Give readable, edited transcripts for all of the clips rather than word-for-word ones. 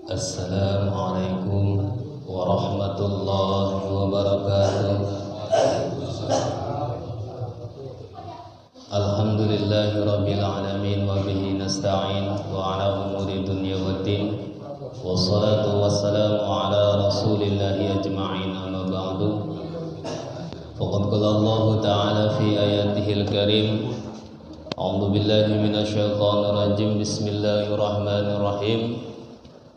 Assalamualaikum warahmatullahi wabarakatuh. Alhamdulillahi rabbil alamin wa bihi nasta'in wa ala umuri dunya waddin. Wassalatu wassalamu ala rasulillahi ajma'in, amma ba'du. Faqad qala Allahu ta'ala fi ayatihil karim. A'udzu billahi minasyaitonir rajim. Bismillahirrahmanirrahim.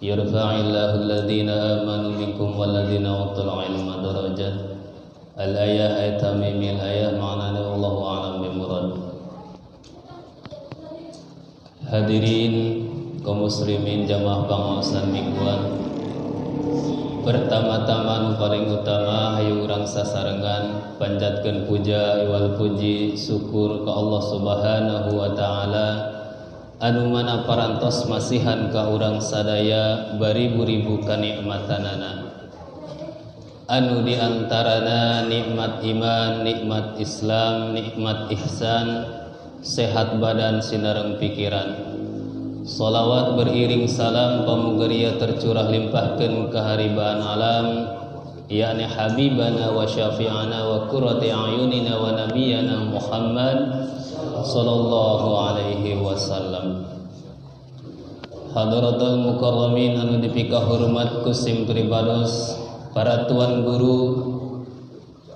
Yarfa'illahu alladhina amanu minkum walladhina utul ilma darajat. Al-ayah ayat tamimil ayah ma'nana wallahu a'lam bimurad. Hadirin kaum muslimin jamaah pangaosan mingguan, pertama-tama nu paling utama hayu urang sasarengan panjatkeun puja iwal puji syukur ka Allah Subhanahu wa taala anu mana parantos masihan ka urang sadaya baribu-ribu kanikmatanana, anu diantarana nikmat iman, nikmat Islam, nikmat ihsan, sehat badan sinareng pikiran. Salawat beriring salam pamugeria tercurah limpahkeun ka haribaan alam, yakni habibana wa syafi'ana wa qurrati a'yunina wa nabiyana Muhammad sallallahu alaihi wasallam. Hadratul mukarramin anu dipika hormat ku sim pribados para tuan guru,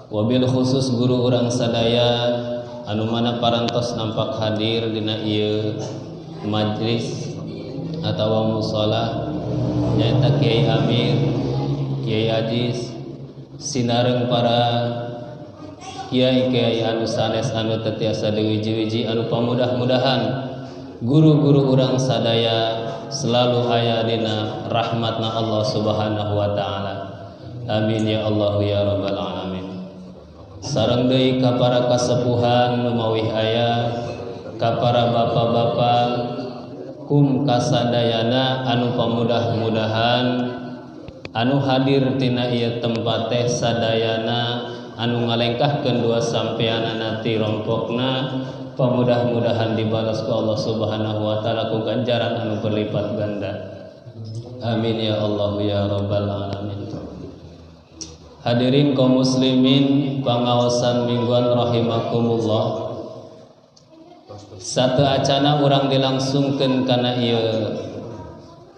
wabil khusus guru urang sadaya anu mana parantos nampak hadir dina ieu majlis atawa musala, nyaeta Kiai Amir, Kiai Aziz, sinareng para kiai-kiai anu sanes anu teu tiasa diwiji-wiji, anu pamudah-mudahan guru-guru urang sadaya selalu aya dina rahmatna Allah Subhanahu wa taala. Amin ya Allah ya rabbal alamin. Sareng deui ka para kasepuhan nu mawih aya, ka para bapak-bapak kum kasadayana anu pamudah-mudahan anu hadir tina ieu tempat teh sadayana anu ngalengkahkeun dua sampeanana ti rompokna, pamudah-mudahan dibalas ku Allah Subhanahu wa taala ku ganjaran anu berlipat ganda. Amin ya Allah ya rabbal alamin. Hadirin kaum muslimin pangaosan mingguan rahimakumullah. Satu acana urang dilangsungkeun kana ieu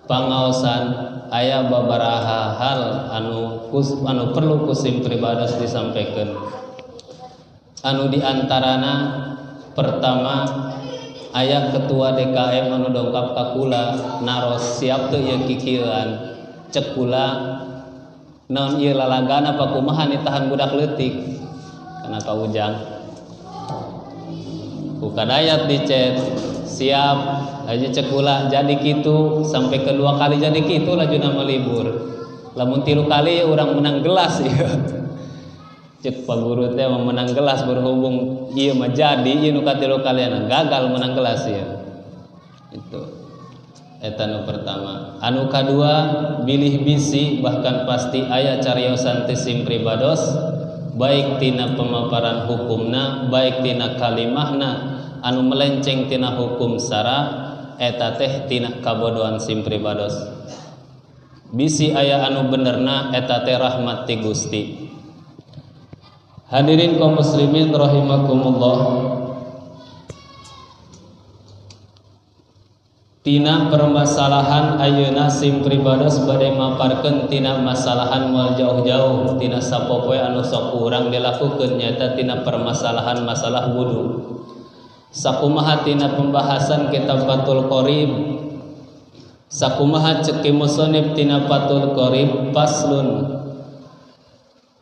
pangaosan aya babaraha hal anu perlu ku sim pribados disampaikan. Anu diantarana pertama aya ketua DKM anu dongkap ka kula naros siap teu ieu kikieuan, cek kula naon ieu lalagana apa kumaha nitahan budak leutik kana ka Ujang. Ku Kadayat dicet siap aja cek kula jadi kitu, sampai kedua kali jadi kitu laju nama libur. Lamun tilu kali urang menang gelas ieu. Cek pak guru teh menang gelas berhubung ieu mah jadi ieu nu katilu kalian gagal menang gelas ieu. Itu eta nu pertama. Anu kadua bilih bisi bahkan pasti aya cariosan ti sim pribados, baik tina pemaparan hukumna baik tina kalimahna anu melenceng tina hukum sara eta teh tina kabodohan sim pribados. Bisi aya anu benerna eta teh rahmat ti Gusti. Hadirin kaum muslimin rahimakumullah, tina permasalahan ayeuna sim pribados bade maparkeun tina masalahan moal jauh-jauh tina sapopoe anu sok urang dilakukeun, nyaeta tina permasalahan masalah wudu. Sakumaha tina pembahasan kitab Fathul Qorib, sakumaha cek musannif tina Fathul Qorib faslun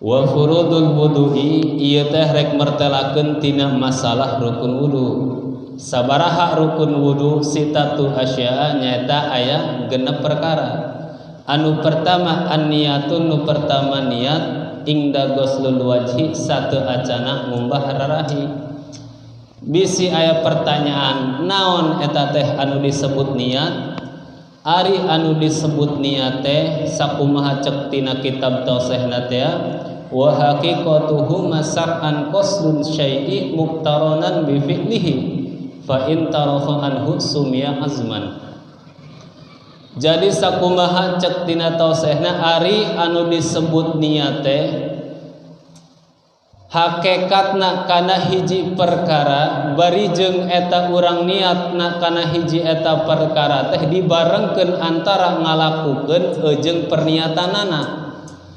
wa furudul wudu'i, ieu teh rek mertelakeun tina masalah rukun wudu. Sabaraha rukun wudu sitatu asya'a, nyaeta aya genep perkara. Anu pertama an-niyatun, nu pertama niat ingda ghuslul wajhi satu acana ngumbah rarahi. Bisi aya pertanyaan naon eta teh anu disebut niat? Ari anu disebut niat teh sakumaha cek tina kitab tausehna teh wa haqiqatuhu masar'an qasdun syai'i muqtaranan bi fi'lihi fa in tarafa anhu sumiya azman. Jadi sakumaha cek tina tausehna ari anu disebut niat teh hakikatna kana hiji perkara bari jeung eta urang niatna kana hiji eta perkara teh dibarengkeun antara ngalakukeun jeung perniatanana.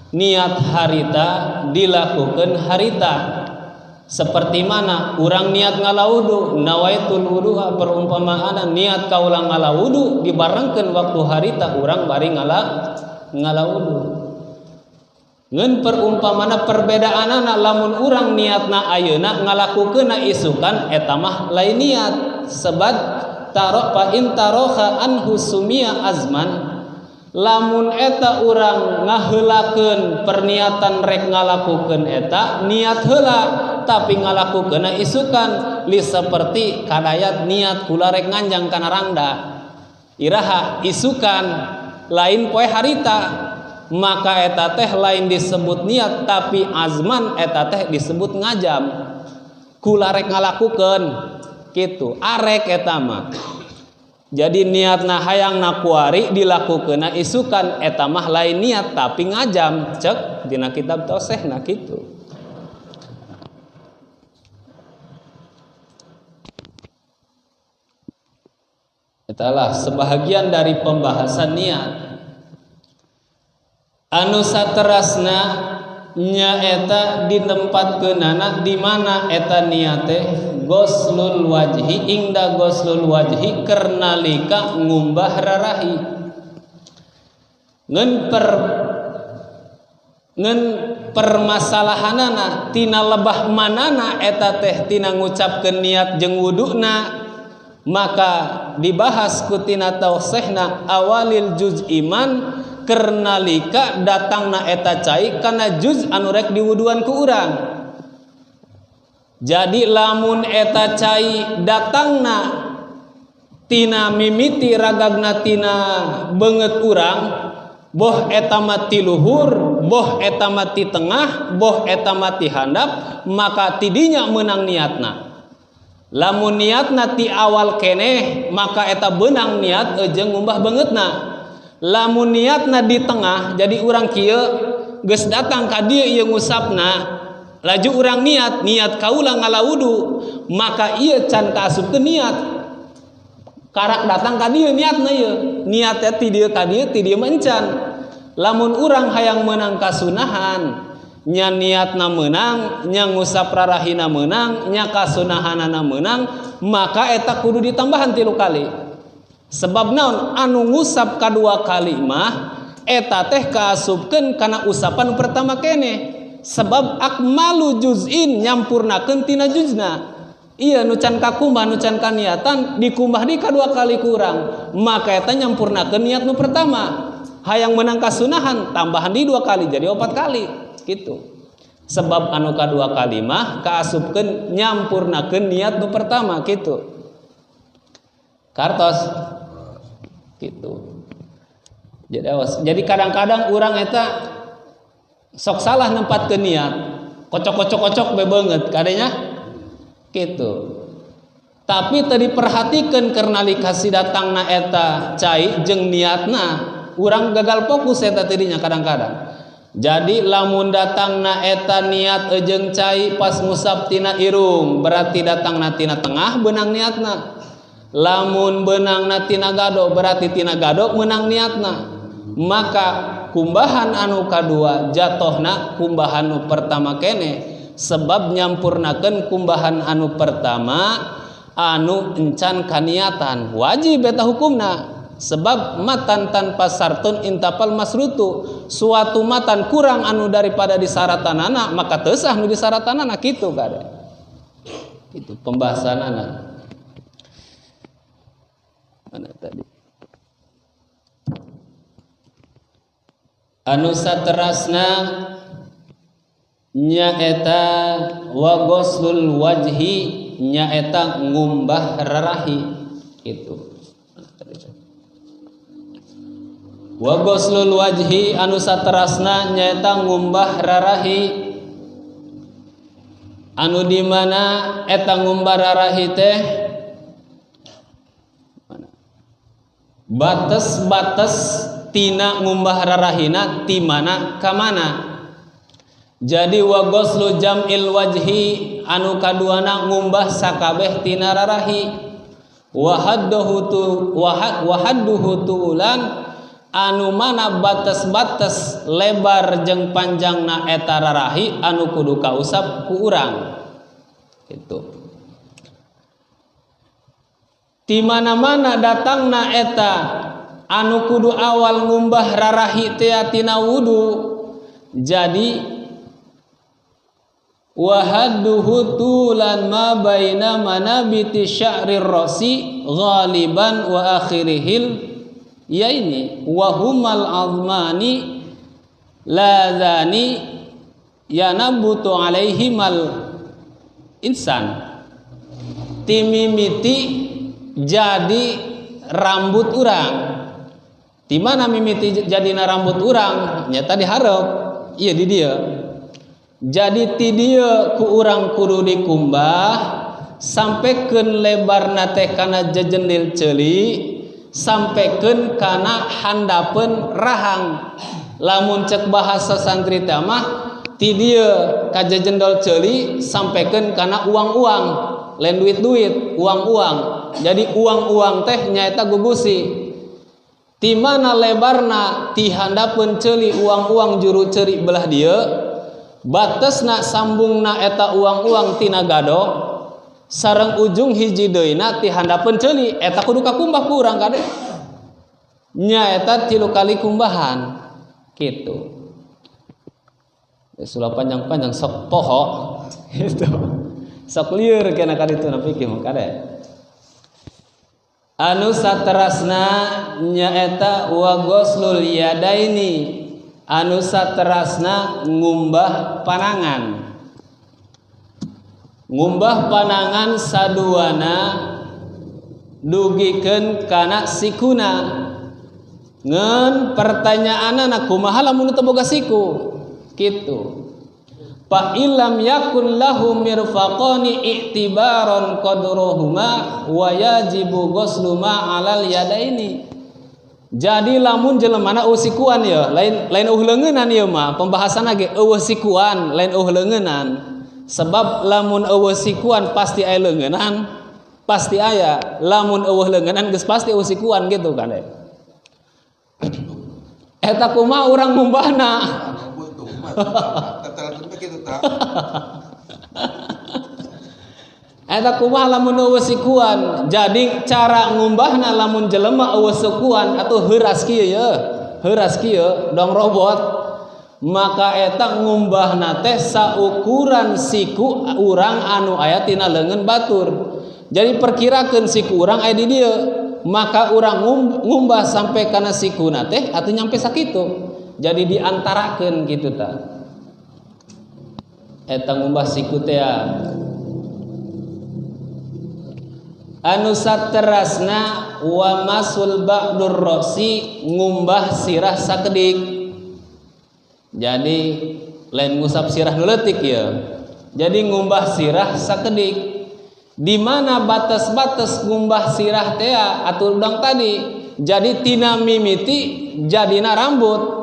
Niat harita dilakukeun harita. Seperti mana urang niat ngalawudu nawaitul wuduha perumpamaana niat kaula ngalawudu dibarengkeun waktu harita urang bari ngalawudu. Ngan perumpamana perbedaanana lamun urang niatna ayeuna ngalakukeunna isukan eta mah lain niat sebab taro fa in taroha anhu sumia azman. Lamun eta urang ngaheulakeun perniatan rek ngalakukeun eta niat heula tapi ngalakukeunna isukan li seperti kadayat niat kula rek nganjang kana rangda iraha isukan lain poe harita maka eta teh lain disebut niat tapi azman eta teh disebut ngajam kula rek ngalakukeun kitu arek eta mah. Jadi niatna hayangna kuari dilakukeunna isukan eta mah lain niat tapi ngajam cek dina kitab tausehna kitu. Italah sebahagian dari pembahasan niat. Anu saterasna nyaeta ditempatkeunana di mana eta niat teh goslul wajhi ingda goslul wajhi kernalika ngumbah rarahi. Ngan permasalahanana tina lebah manana eta teh tina ngucapkeun niat jeung wuduna maka dibahas ku tina tausehna awalil juz iman kernalika datangna eta cai kana juz anu rek diwuduan ku urang. Jadi lamun eta cai datangna tina mimiti ragagna tina beungeut urang boh eta mah ti luhur boh eta mah ti tengah boh eta mah ti handap maka tidinya meunang niatna. Lamun niatna ti awal keneh maka eta beunang niat jeung ngumbah beungeutna. Lamun niatna di tengah jadi urang kieu geus datang ka dieu ieu ngusapna laju urang niat niat kaula ngalawudu maka ieu can kaasupkeun niat karak datang ka dieu niatna ieu niatnya ti dieu ka dieu ti dieu mah encan. Lamun urang hayang meunang kasunahan nya niatna meunang nya ngusap rarahina meunang nya kasunahanana meunang maka eta kudu ditambahan 3 kali. Sebab naon anu ngusap kadua kali mah eta teh kaasupkeun kana usapan pertama keneh sebab akmalu juz'in nyampurnakeun tina juzna. Ieu nu can kakumbah nu can kaniatan dikumbah di kadua kali kurang maka eta nyampurnakeun niat nu pertama. Hayang menang kasunahan tambahan di 2 kali jadi 4 kali gitu. Sebab anu kadua kali mah kaasupkeun nyampurnakeun niat nu pertama gitu. Kartos gitu. Jadi awas. Jadi kadang-kadang urang eta sok salah nempatkeun niat. Kocok-kocok-kocok be beungeut kadenya gitu. Tapi teu diperhatikeun karena likasi datangna eta cai jeung niatna urang gagal fokus eta tidinya kadang-kadang. Jadi lamun datangna eta niat jeung cai pas ngusap tina irung berarti datangna tina tengah beunang niatna. Lamun benangna tina gado berarti tina gado menang niatna. Maka kumbahan anu kadua jatohna kumbahan anu pertama kene sebab nyampurnakeun kumbahan anu pertama anu encan kaniatan wajib eta hukumna sebab matan tanpa sartun intapal masrutu suatu matan kurang anu daripada disaratanana maka teu sah nu disaratanana kitu kade. Itu pembahasanana. Mana tadi? Anu saterasna nyaeta wa ghuslul wajhi nyaeta ngumbah rarahi gitu. Wa ghuslul wajhi anu saterasna nyaeta ngumbah rarahi anu di mana eta ngumbah rarahi teh Batas-batas tina ngumbah rarahina ti mana ka mana. Jadi wa ghuslu jam'il wajhi anu kaduana ngumbah sakabeh tina rarahi. Wa hadduhu tu wa hadduhu tulan anu mana batas-batas lebar jeung panjangna eta rarahi anu kudu kausap ku urang. Gitu. Ti mana-mana datangna eta anu kudu awal ngumbah rarahi teh tina wudu. Jadi wa hadduhu tulan ma baina manabiti sya'rir rasi ghaliban wa akhirihil yaini wa humal azmani ladzani yanabutu alaihimal insan. Timimiti jadi rambut urang. Di mana mimiti jadina rambut urang? Nyata diharap. Iya di dia. Jadi ti dieu ku urang kudu dikumbah sampaikan lebarna teh kana jejendil ceuli, sampaikan kana handapeun rahang. Lamun cek bahasa santri teh mah ti dieu ka jejendol ceuli sampaikan kana uang-uang, lain duit-duit, uang-uang. Jadi uang-uang teh nyaeta gugusi. Ti mana lebarna ti handapeun ceuli uang-uang juru ceuri belah dieu, batasna sambungna eta uang-uang tina gado sareng ujung hiji deuna ti handapeun ceuli, eta kudu kakumbah ku urang kade. Nya eta 3 kali kumbahan kitu. Sulah panjang-panjang sok poho gitu. Sok lieur kana kaditu na pikir mah kade. Anu saterasna nyaeta wa ghuslul yadaini, anu saterasna ngumbah panangan. Ngumbah panangan saduana dugikeun kana sikuna. Ngan pertanyaanana kumaha lamun teu boga siku? Kitu. Fa illam yakun lahu mirfaqani i'tibaran qadruhuma wa yajibu ghuslu ma 'alal yadaini. Jadi lamun jelemana eueuh sikuan ya, lain lain eueuh leungeunnan ieu mah, pembahasanna ge eueuh sikuan, lain eueuh leungeunnan. Sebab lamun eueuh sikuan pasti aya leungeunnan, pasti aya. Lamun eueuh leungeunnan geus pasti eueuh sikuan gitu kan. Eta kumaha urang ngumbahna? Eta kumaha lamun eueuh sikuan? Jadi cara ngumbahna lamun jelema eueuh sikuan atau heuras kieu ye, heuras kieu dong robot, maka eta ngumbahna teh saukuran siku urang anu aya tina leungeun batur. Jadi perkirakeun siku urang aya di dieu, maka urang ngumbah sampai kana sikuna teh atuh nyampe sakitu. Jadi diantarakeun kitu tah. Eta ngumbah siku teh anu saterasna wa masul ba'dur rosi ngumbah sirah sakedik. Jadi lain ngusap sirah nu leutik ya. Jadi ngumbah sirah sakedik. Di mana batas-batas ngumbah sirah teh atur udang tadi. Jadi tina mimiti jadina rambut.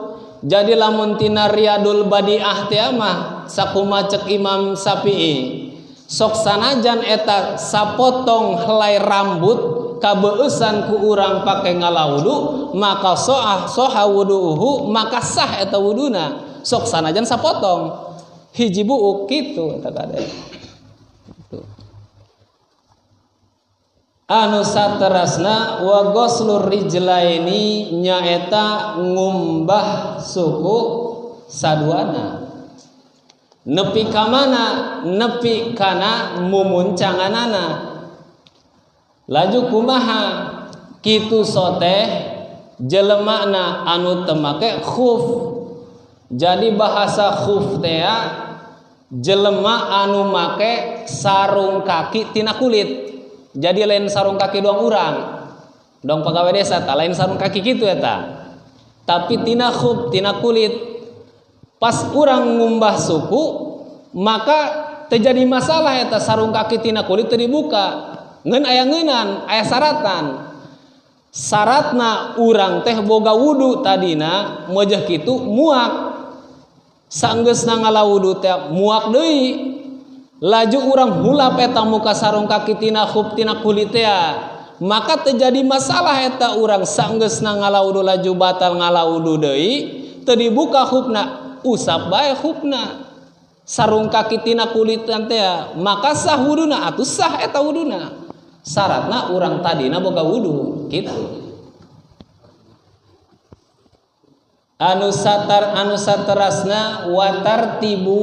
Jadi lamun tina Riyadul Badiah teh mah sakumaha cek Imam Syafi'i, sok sanajan eta sapotong helai rambut kabeusan ku urang pake ngalawudu, maka soah soha wuduhu, maka sah eta wuduna. Sok sanajan sapotong hiji buuk kitu eta kade. Anu saterasna wa ghuslur rijlaini nyaeta ngumbah suku saduana. Nepi ka mana? Nepi kana mumuncanganana. Laju kumaha? Kitu soteh jelemana anu teu make khuf. Jadi bahasa khuf teh jelema anu make sarung kaki tina kulit. Jadi lain sarung kaki doang urang, doang pegawai desa ta, lain sarung kaki kitu eta. Tapi tina khuf, tina kulit. Pas urang ngumbah suku, maka terjadi masalah eta sarung kaki tina kulit teu dibuka. Ngeun aya ngeunan, aya saratan. Syaratna urang teh boga wudu tadina mejeh kitu muak. Sanggeusna ngalawudu teh muak deui. Laju urang hulap eta muka sarung kaki tina khuf tina kulit teh. Maka terjadi masalah eta urang sanggeusna ngalawudu laju batal ngalawudu deui, teu dibuka khufna, usap bae khufna. Sarung kaki tina kulitan teh, maka sah wuduna atuh sah eta wuduna. Syaratna urang tadina boga wudu kitu. Anu satar anu saterasna watartibu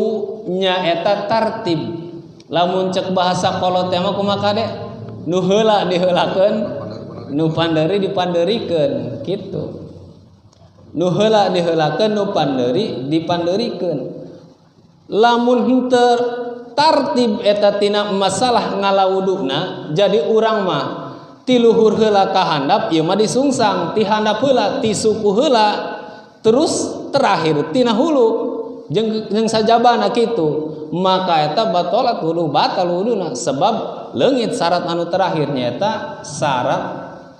nyaeta tartib. Lamun cek bahasa kolot teh mah kumaha kade? Nu heula diheulakeun, nu pandeuri dipandeurikeun kitu. Nu heula diheulakeun, nu pandeuri dipandeurikeun. Lamun henteu tartib eta tina masalah ngalawuduna, jadi urang mah ti luhur heula ka handap ieu mah disungsang, ti handap heula ti suku heula, terus terakhir tina hulu jeung sajabana kitu, maka eta batalat wudu, batal wuduna sebab leungit syarat anu terakhir nyaeta syarat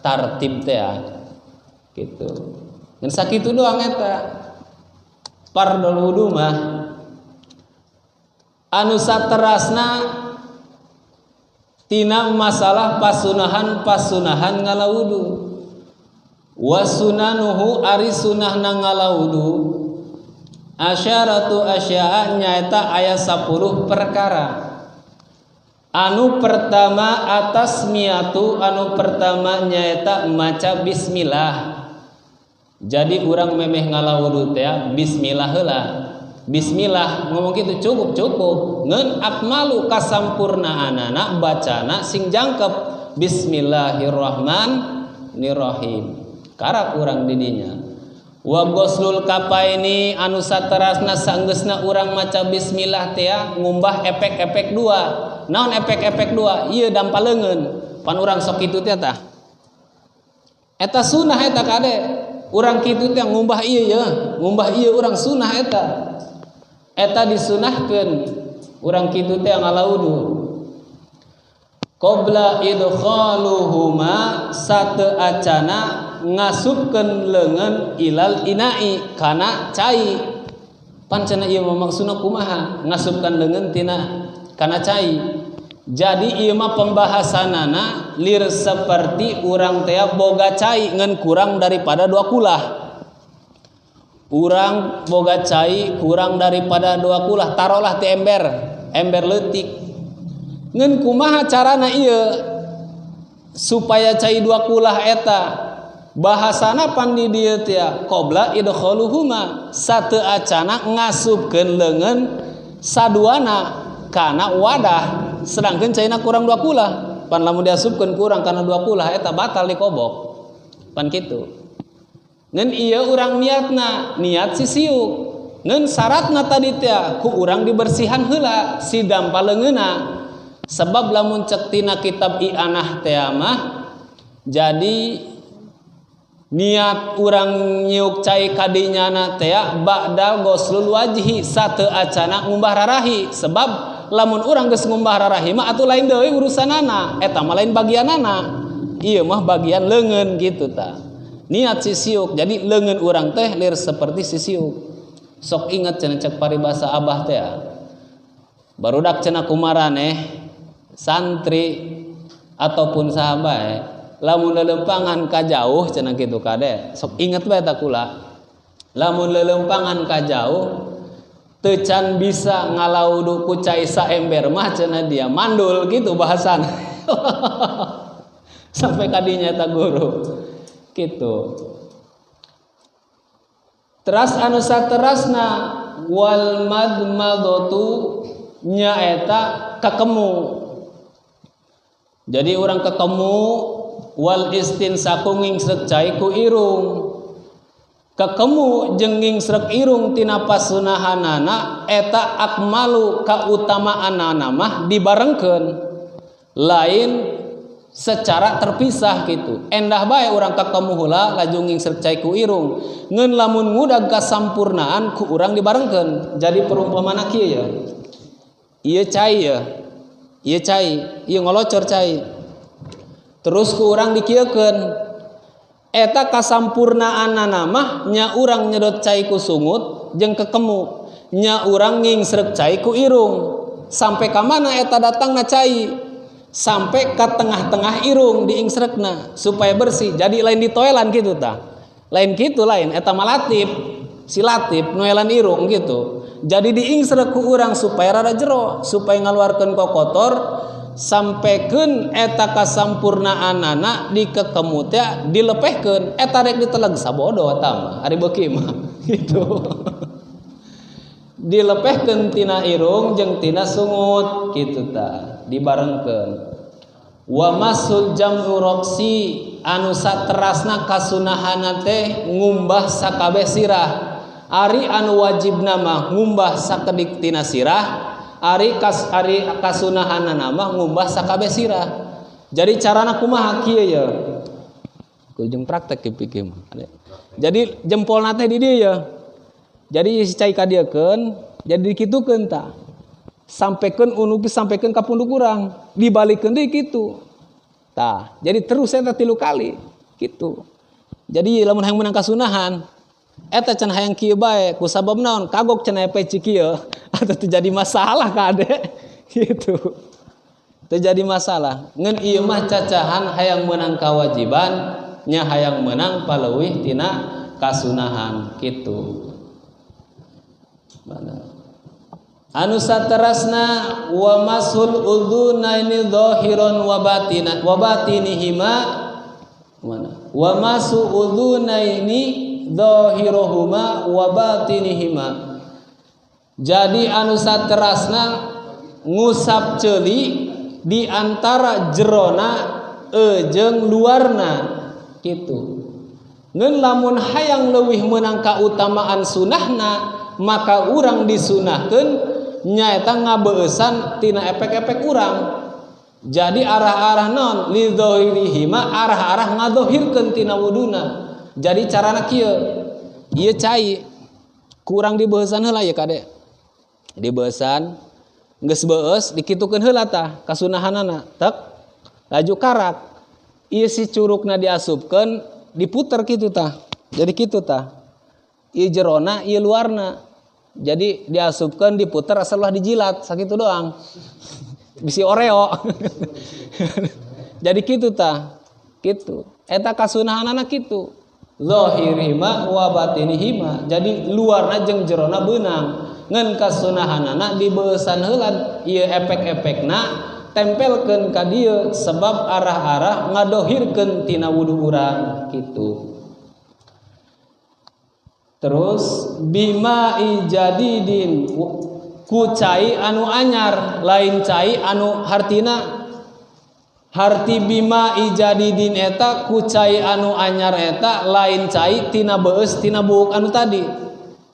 tartib teh kitu. Ngan sakitu doang eta fardul wudu mah. Anu saterasna tina masalah pasunahan-pasunahan ngalawudu. Wasunanuhu ari sunahna ngalawudu asyaratu asya'a nyaeta aya 10 perkara. Anu pertama atas miatu, anu pertama nyaeta maca bismillah. Jadi urang memeh ngalawudu teh bismillah heula. Bismillah ngomong gitu cukup cukup ngen akmalu kasampurnaanana bacana sing jangkep bismillahirrahmanirrahim karak urang didinya. Wa ghuslul kapaini anu saterasna sanggeusna urang maca bismillah teh ngumbah epek-epek dua. Naon epek-epek dua? Ieu dampa leungeun pan urang sok kitu teh tah eta sunah eta kade urang kitu teh ngumbah ieu ya, ngumbah ieu urang sunah eta. Eta disunahkeun urang kitu teh ngalawudu. Qabla idkhaluhuma sate acana ngasupkeun leungeun ilal inai kana cai. Pan cenah ieu mah maksudna kumaha ngasupkeun leungeun tina kana cai. Jadi ieu mah pembahasanana lir seperti urang teh boga cai ngan kurang daripada dua kulah. Urang boga cai kurang daripada dua kulah, tarolah ti ember, ember leutik. Ngan kumaha carana ieu supaya cai dua kulah eta? Bahasana pan di dieu teh qabla idkhaluhuma sateu acana ngasupkeun leungeun saduana kana wadah, sedangkan caina kurang dua kulah. Pan lamun diasupkeun kurang kana dua kulah eta batal dikobok. Pan kitu. Ngan ieu urang niatna, niat sisiuk. Ngan syaratna tadi teh ku urang dibersihan heula si dampa leungeunna. Sebab lamun cek tina kitab I'anah teh mah jadi niat urang nyiuk cai kadinyana teh ba'da ghuslul wajhi sateu acana ngumbah rarahi. Sebab lamun urang geus ngumbah rarahi mah atuh lain deui urusanana, eta mah lain bagianana. Ieu mah bagian leungeun gitu tah. Niat sisiuk, jadi leungeun urang teh lir seperti sisiuk. Sok inget cenah cek paribasa abah teh. Barudak cenah kumaraneh santri ataupun sahabat lamun lelempangan ka jauh cenah kitu kade. Sok inget bae ta kula. Lamun lelempangan ka jauh teu can bisa ngalaudu ku cai saember mah cenah dia mandul gitu bahasan. Sampai kadinya ta guru. Gitu. Teras anu saterasna wal madmadatu nyaeta kakemu. Jadi urang ketemu wal istinsaku ngingsrek cai ku irung. Kekemu jeung ngingsrek irung tina pasunahanana eta akmalu kautamaanana mah dibarengkeun. Lain secara terpisah gitu. Endah bae urang kakemu heula laju ngingsrek cai ku irung. Ngeun lamun ngudag kasampurnaan ku urang dibarengkeun. Jadi perumpamaan kieu ya. Ieu cai ya. Ieu cai, ieu ngolocor cai. Terus ku urang dikieukeun. Eta kasampurnaanana mah nya urang nyedot cai ku sungut jeung kekemu, nya urang ngingsreuk cai ku irung. Sampai ka mana eta datangna cai? Sampai ka tengah-tengah irung diingsreukna supaya bersih. Jadi lain ditoelan kitu tah. Lain kitu lain eta mah latif. Si latif noelan irung gitu. Jadi diingsreuk ku urang supaya rada jero, supaya ngaluarkeun kokotor, sampaikan eta kasampurnaanana di kekemu teh dilepehkeun eta rek diteleg sabodo eta mah ari beuki mah gitu. Dilepehkeun tina irung jeung tina sungut kitu tah dibarengkeun. Wa masul jam'u roksi anu saterasna kasunahana teh ngumbah sakabeh sirah. Ari anu wajibna mah ngumbah sakedik tina sirah, ari ari kasunahanana mah ngumbah sakabeh sirah. Jadi carana kumaha kieu ye? Kudu praktek pikir mah. Jadi jempolna teh di dieu ye. Jadi si cai kadiekeun, jadi dikitukeun tah. Sampaikan unuk sampaikan ka punduk urang, dibalikeun deui kitu. Tah, jadi terus eta 3 kali kitu. Jadi lamun hayang meunang kasunahan, eta can hayang kieu bae, ku sabab naon? Kagok can aya peci kieu, atau terjadi masalah kade gitu. Terjadi masalah. Ngan ieu mah cacahan hayang meunang kawajiban, nya hayang meunang paleuwih tina kasunahan kitu. Mana? Anu saterasna wa masul udzunaini zahiran wa batina wa batinihima mana? Wa masu udzunaini zahiruhuma wa batinihima. Jadi anu saterasna ngusap ceuli di antara jerona jeung luarna kitu. Ngeun lamun hayang leuwih meunang kautamaan sunahna maka urang disunahkeun nyaeta ngabeusan tina efek-efek urang. Jadi arah-arah non li dzahirihima arah-arah ngadohirkeun tina wuduna. Jadi carana kieu, ieu cai kurang dibeusan heula ya kade. Dibeusan geus beus dikitukeun heula tah kasunahanana tek laju karak. Ieu si curugna diasupkeun diputer kitu tah. Jadi kitu tah. Ieu jerona ieu luarna. Jadi diasupkeun diputer asal ulah dijilat sakitu doang. Bisi Oreo. Jadi kitu tah. Kitu. Eta kasunahanana kitu. Zahirihima wa batinihima. Jadi luarna jeung jerona beunang. Ngan kasunahanana dibeusan heula ieu efek-efekna tempelkeun ka dieu sebab arah-arah ngadohirkeun tina wudu urang kitu. Terus bima ijadidin ku cai anu anyar lain cai anu hartina harti bima ijadidin eta ku cai anu anyar eta lain cai tina beus tina buuk anu tadi.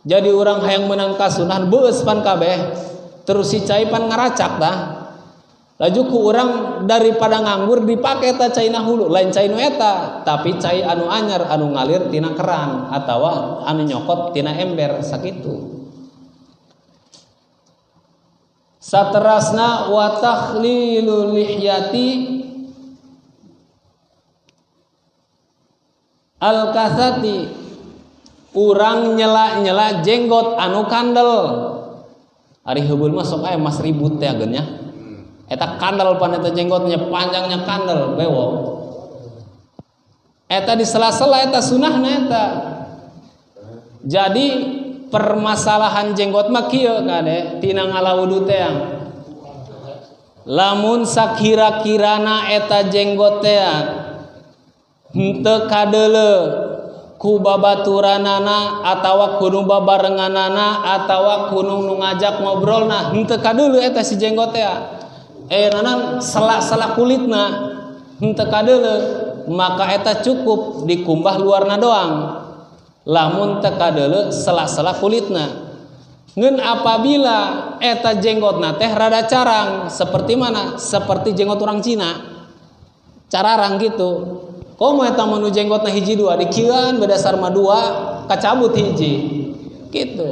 Jadi urang hayang meunang kasunahan beus pan kabeh terus si cai pan ngaracak tah. Laju ku urang daripada nganggur dipake ta caina hulu lain cai nu eta tapi cai anu anyar anu ngalir tina keran atawa anu nyokot tina ember sakitu. Saterasna wa takhlilu lihyati al-kasati urang nyela-nyela jenggot anu kandel. Ari heubeul mah sok aya mas ribut teh ageun nya. Eta kandel pan eta jenggotnya panjangnya kandel bewok. Eta di sela-sela eta sunahna eta. Jadi permasalahan jenggot mah kieu kade tina ngalawudu teh. Lamun sakira-kirana eta jenggot teh henteu kadeuleu ku babaturanana atawa ku nu babarenganana atawa ku nu ngajak ngobrolna henteu kadeuleu eta si jenggot teh. Nanan sela-sela kulitna henteu kadeuleu maka eta cukup dikumbah luarna doang. Lamun teu kadeuleu sela-sela kulitna. Ngeun apabila eta jenggotna teh rada carang seperti mana? Seperti jenggot orang Cina. Cararang gitu. Komo eta menu jenggotna hiji dua dikieuan berdasar mah dua kacabut hiji. Gitu.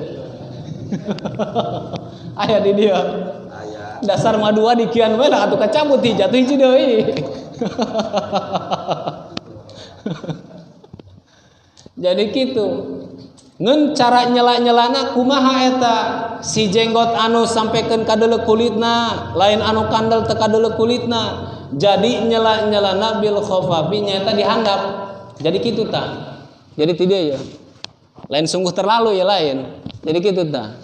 Aya di dieu. Dasar mah dua dikian we lah atuh kacabut hiji atuh hiji deui. Jadi kitu. Ngeun cara nyela-nyelana kumaha eta si jenggot anu sampaikan kadeuleu kulitna lain anu kandel teu kadeuleu kulitna. Jadi nyela-nyelana bil khafafi nyaeta dihandap. Jadi kitu tah. Jadi tidak ya. Lain sungguh terlalu ya lain. Jadi kitu tah.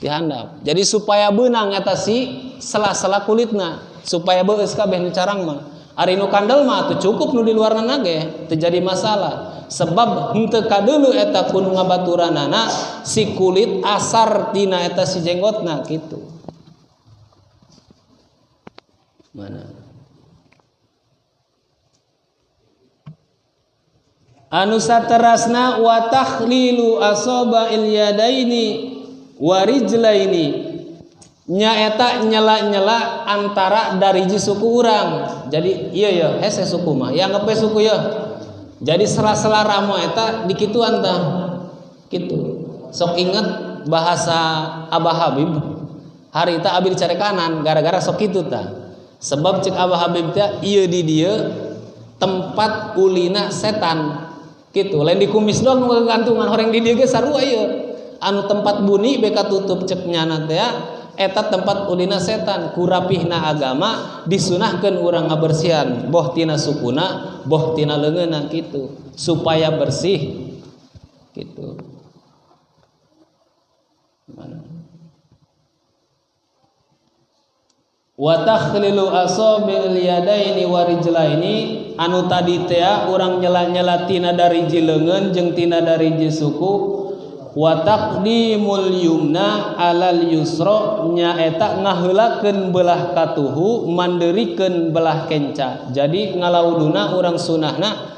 Dihandap. Jadi supaya beunang eta si sela-sela kulitna, supaya beueus kabeh nu carang mah. Ari nu kandel mah atuh cukup nu di luarna ge teu jadi masalah. Sebab henteu kadeuleu eta kudu ngabaturanana si kulit asar tina eta si jenggotna kitu. Mana? Anu saterasna wa takhlilu asaba'il yadaini wa rijlaini nyaeta nyela-nyela antara dariji suku urang. Jadi iya ya hese suku mah yang ngepe suku ya. Jadi sela-sela ramo eta dikituan tah. Kitu. Sok inget bahasa Abah Habib. Hari eta abi dicari kanan gara-gara sok kitu tah. Sebab cek Abah Habib teh ieu di dieu tempat ulina setan. Kitu. Lain di kumis doang nu gantungan horeng di dieu ge sarua ieu. Anu tempat buni beka tutup cek nyana teh eta tempat ulina setan. Kurapihna agama disunahkeun urang ngabersihan boh tina sukuna boh tina leungeunna kitu supaya bersih kitu. Mana wa takhlilu asabil yadaini wa rijlaini anu tadi teh urang nyela-nyela tina dari leungeun jeung tina dari suku. Wa taqdimul yumna alal yusra nyaeta ngaheulakeun belah katuhu manderikeun belah kenca. Jadi ngalauduna urang sunahna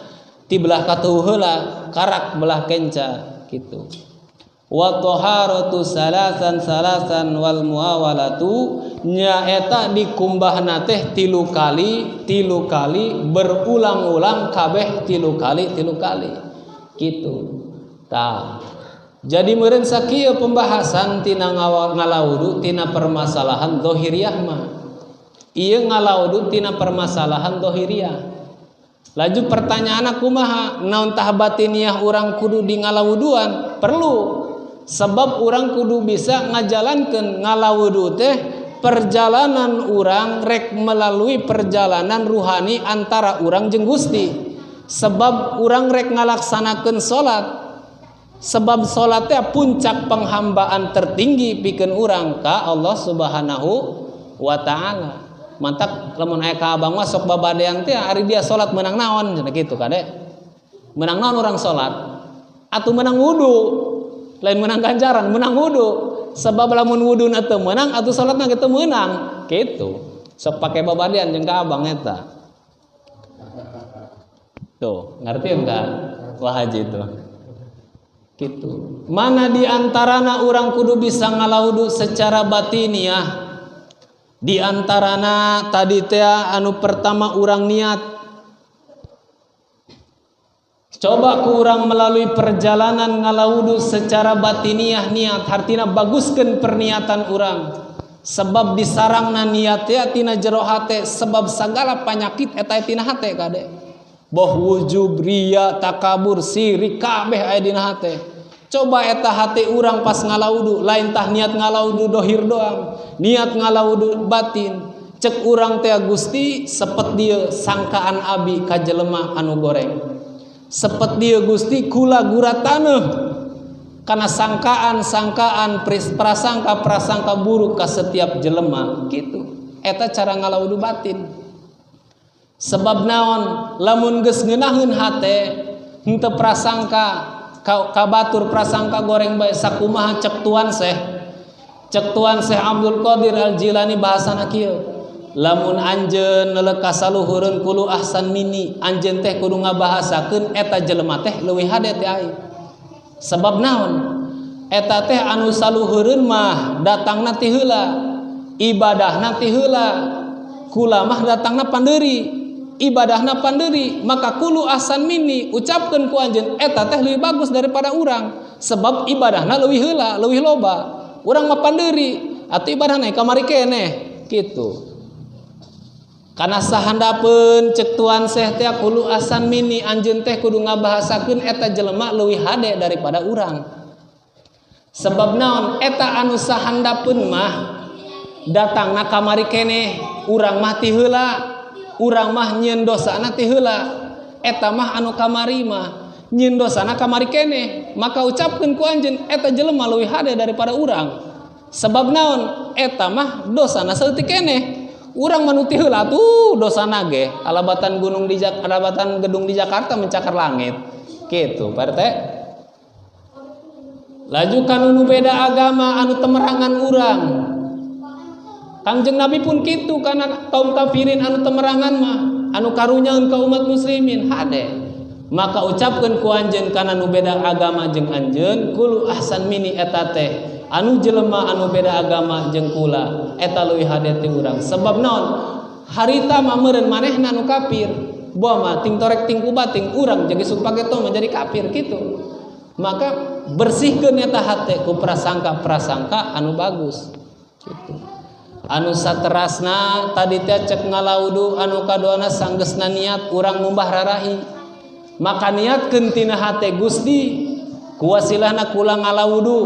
ti belah katuhu heula karak belah kenca kitu. Wa taharatu salasan salasan wal muawalatu nyaeta dikumbahna teh tilu kali berulang-ulang kabeh tilu kali kitu. Tah. Jadi meureun sakieu pembahasan tina ngalaudu tina permasalahan zahiriyah mah. Ieu ngalaudu tina permasalahan zahiriyah. Laju pertanyaan kumaha naon tah batiniah urang kudu di ngalauduan? Perlu. Sebab urang kudu bisa ngajalankeun ngalaudu teh perjalanan urang rek melalui perjalanan ruhani antara urang jeung Gusti. Sebab urang rek ngalaksanakeun salat. Sebab salatnya puncak penghambaan tertinggi pikeun urang ka Allah Subhanahu wa taala. Mantak lamun aya ka abang mah sok babadean teh ari dia salat meunang naon cenah kitu kade. Meunang naon urang salat? Atuh meunang wudu. Lain meunang ganjaran, meunang wudu. Sebab lamun wuduna teu meunang atuh salatna ge teu meunang kitu. Sok pake babadean jeung ka abang eta. Tuh, ngerti enggak? Wah haji itu. Gitu. Mana di antarana urang kudu bisa ngalaudu secara batiniah. Di antarana tadi teh anu pertama urang niat. Coba ku urang melalui perjalanan ngalaudu secara batiniah niat, hartina baguskeun perniatan urang. Sebab disarangna niat teh tina jero hate, sebab sagala panyakit eta tina hate kade. Boh wujub riya takabur sirik kabeh aya dina hate. Coba eta hate urang pas ngalaudu, lain tah niat ngalaudu dohir doang, niat ngalaudu batin. Cek urang teh Gusti sepet dieu sangkaan abi ka jelema anu goreng. Sepet dieu Gusti kula gurataneuh kana sangkaan-sangkaan prasangka-prasangka buruk ka setiap jelema kitu. Eta cara ngalaudu batin. Sebab naon lamun geus ngeunaheun hate henteu prasangka ka batur prasangka goreng bae sakumaha cek tuan Syekh Abdul Qadir Al Jilani bahasana kieu lamun anjeun neuleuh ka saluhureun kulu ahsan mini anjeun teh kudu ngabahasakeun eta jelema teh leuwih hade teh aing. Sebab naon eta teh anu saluhureun mah datangna ti heula ibadahna ti heula kula mah datangna pandeuri ibadahna panderi, maka kulu ahsan mini ucapkeun ku anjeun eta teh leuwih bagus daripada urang sebab ibadahna leuwih heula leuwih loba urang mah panderi atuh ibadahna kamari keneh kitu. Kana sahandapeun cek tuan seh teh kudu asan mini anjeun teh kudu ngabahasakeun eta jelema leuwih hade daripada urang. Sebab naon eta anu sahandapeun mah datangna kamari keneh, urang mah ti heula, urang mah nyieun dosana ti heula. Eta mah anu kamari mah nyieun dosana kamari keneh, maka ucapkeun ku anjeun eta jelema leuwih hade daripada urang. Sebab naon eta mah dosana saeutik keneh. Urang mah nu ti heula tuh dosana ge alabatan gunung di alabatan gedung di Jakarta mencakar langit. Kitu Pak RT. Laju kanu nu beda agama anu temerangan urang. Kangjeng Nabi pun kitu kana kaum kafirin anu temerangan mah anu karunyaeun ka umat muslimin hade. Maka ucapkeun ku anjeun kana nu beda agama jeung anjeun kulu ahsan mini eta teh anu jelema anu beda agama jeung kula eta leuwih hade ti urang. Sebab naon harita mah meureun manehna nu kafir, boa mah ting torek ting kubating urang jeung isuk pageto menjadi kafir kitu. Maka bersihkeun eta hate ku prasangka-prasangka anu bagus kitu. Anu saterasna tadi teh cek ngalaudu anu kaduana sanggeusna niat urang ngumbah rarahi. Maka niatkeun tina hate Gusti kuwasilahna kula ngalaudu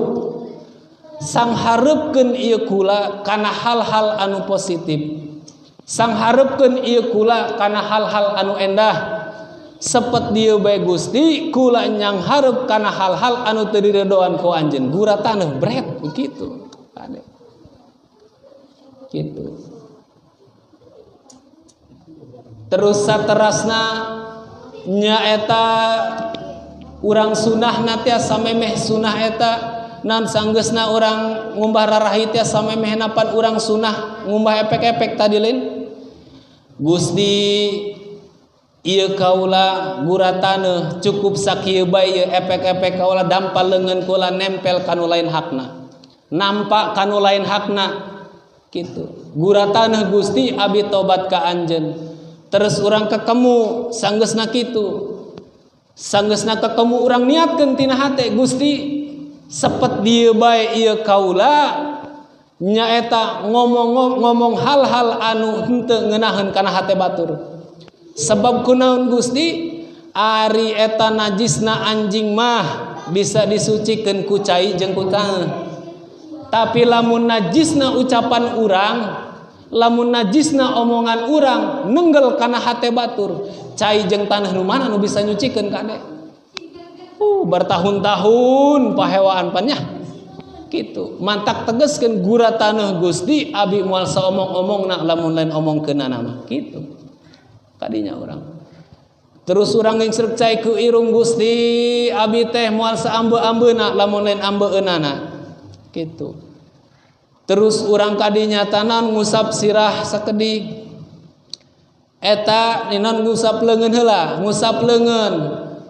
sanghareupkeun ieu kula kana hal-hal anu positif, sanghareupkeun ieu kula kana hal-hal anu endah. Sepet dieu bae Gusti kula nyanghareup kana hal-hal anu teu diredoan ku anjeun, gura taneuh bret kitu. Kade kitu. Terus saterasna nyaeta urang sunahna teh samemeh sunah eta nan sanggeusna urang ngumbah rarahi teh samemeh napan urang sunah ngumbah epek-epek tadi lain. Gusti ieu kaula gura taneuh cukup sakieu bae ieu epek-epek kaula dampal leungeun kula nempel kanu lain hakna, nampak kanu lain hakna kitu. Gura taneuh Gusti abi tobat ka anjeun. Terus urang ketemu sanggeusna kitu, sanggeusna ketemu urang niatkeun tina hate Gusti sepet dieu bae ieu kaula nyaeta ngomong hal-hal anu henteu ngeunaheun kana hate batur. Sebab kunaon Gusti ari eta najisna anjing mah bisa disucikeun ku cai jeung ku taneuh. Tapi lamun najisna ucapan urang, lamun najisna omongan urang nenggel kana hate batur, cai jeung taneuh nu mana nu bisa nyucikeun kade? Bertahun-tahun pahewaan pannya kitu. Mantak tegeskeun gura taneuh Gusti abi moal saomong-omongna lamun lain omongkeunana mah kitu. Kadinya urang. Terus urang ngingsrek cai ku irung Gusti abi teh moal saambe-ambeuna lamun lain ambeunana kitu. Terus urang kadinya tanan ngusap sirah sakedik eta ninon ngusap leungeun heula, ngusap leungeun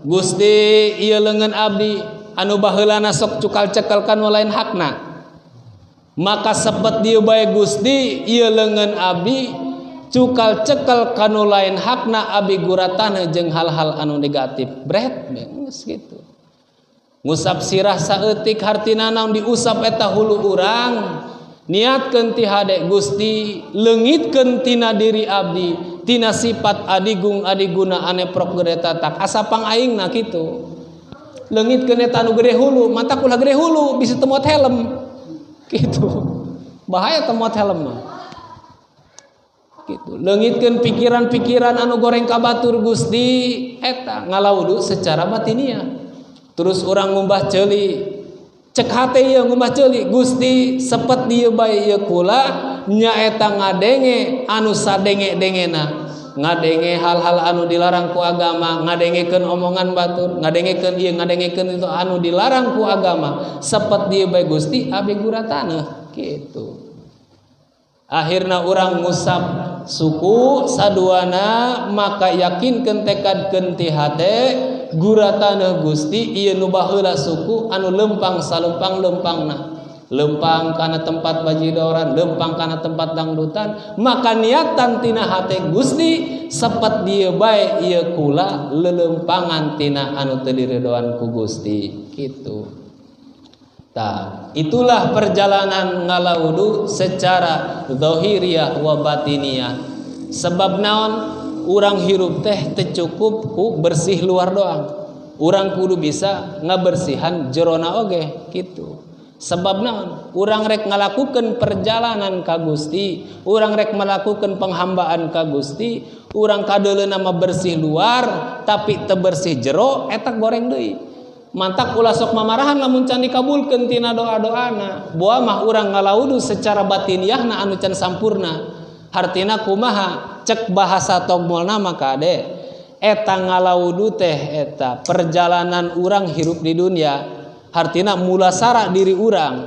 Gusti ieu leungeun abdi anu baheulana sok cukal cekel kanu lain hakna. Maka sepet dieu bae Gusti ieu leungeun abdi cukal cekel kanu lain hakna abi guratana jeung hal-hal anu negatif. Bret geus kitu. Ngusap sirah saeutik hartina naon diusap eta hulu urang. Niatkeun ti hade Gusti leungitkeun tina diri abdi tina sifat adigung adiguna ane prok gede tatak asa pang aingna kitu. Leungitkeun eta anu gede hulu, mantak ulah gede hulu bisa teu muat helm kitu. Bahaya teu muat helm mah. Kitu. Leungitkeun pikiran-pikiran anu goreng ka batur Gusti eta ngalaudu secara batiniah. Terus urang ngumbah ceuli cek hate ieu ngumbah ceuli Gusti sepet dieu bae ieu kula nyaeta ngadenge anu sadenge-dengena, ngadenge hal-hal anu dilarang ku agama, ngadengekeun omongan batur, ngadengekeun ieu ngadengekeun itu anu dilarang ku agama, sepet dieu bae Gusti abi gura taneuh kitu. Akhirna urang ngusap suku saduana maka yakinkeun tekadkeun ti hate gura taneuh Gusti ieu nu baheula suku anu lempang salempang-lempangna, lempang kana tempat bajidoran, lempang kana tempat dangdutan, maka niatan tina hate Gusti sepet dieu bae ieu kula lelempangan tina anu teu diredoan ku Gusti kitu. Tah, itulah perjalanan ngalaudu secara zahiriyah wa batiniyah. Sebab naon urang hirup teh teu cukup ku bersih luar doang. Urang kudu bisa ngabersihan jerona oge gitu. Sebab naon urang rek ngalakukeun perjalanan ka Gusti, urang rek melakukan penghambaan ka Gusti, urang kadeuleuna mah bersih luar tapi teu bersih jero eta goreng deui. Mantak ulah sok mamarahan lamun can dikabulkeun tina doa-doana. Boa mah urang ngalaudu secara batiniahna anu can sampurna. Hartina kumaha cek bahasa togmolna mah kade eta ngalaudu teh eta perjalanan urang hirup di dunia. Hartina mulasara diri urang.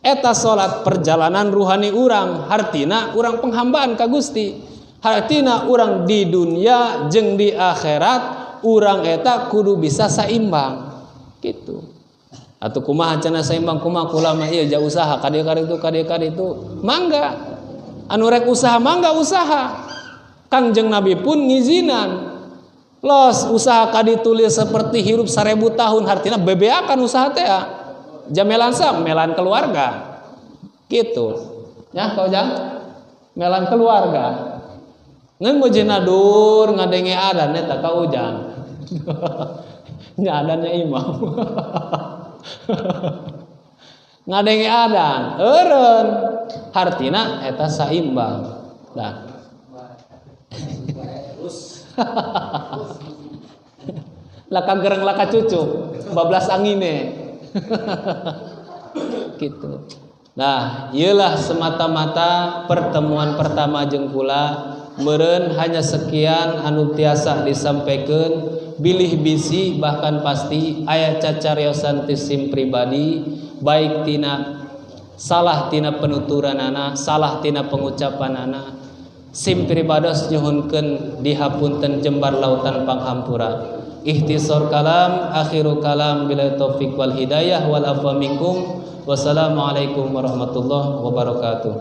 Eta salat perjalanan ruhani urang, hartina urang penghambaan ka Gusti. Hartina urang di dunia jeung di akhirat urang eta kudu bisa saimbang. Gitu. Atau kumaha cenah saimbang kumaha kula mah ieu ja usaha ka dieu ka ditu ka dieu ka ditu. Mangga. Anu rek usaha mangga usaha. Kangjeng Nabi pun ngizinan. Los usaha ka ditulis seperti hirup 1000 tahun hartina bebeakan usaha teh. Jamelan sa melan keluarga. Gitu. Ya kau jang melan keluarga. Ngeun mujina dur ngadenge adan eta ka ujang. Nya adannya imam. Ngadenge adan eureun hartina eta saimbang. Nah. Laka gereng laka cucu bablas angine. Gitu. Nah, ieulah semata-mata pertemuan pertama jeung kula meureun hanya sekian anu tiasa disampaikan bilih bisi bahkan pasti aya cacariosan ti sim pribadi baik tina salah tina penuturanana salah tina pengucapanana sim pribados nyuhunkeun dihapunten jembar lautan panghampura. Ikhtisar kalam akhiru kalam bila taufik wal hidayah wal afwa minkum. Wassalamualaikum warahmatullahi wabarakatuh.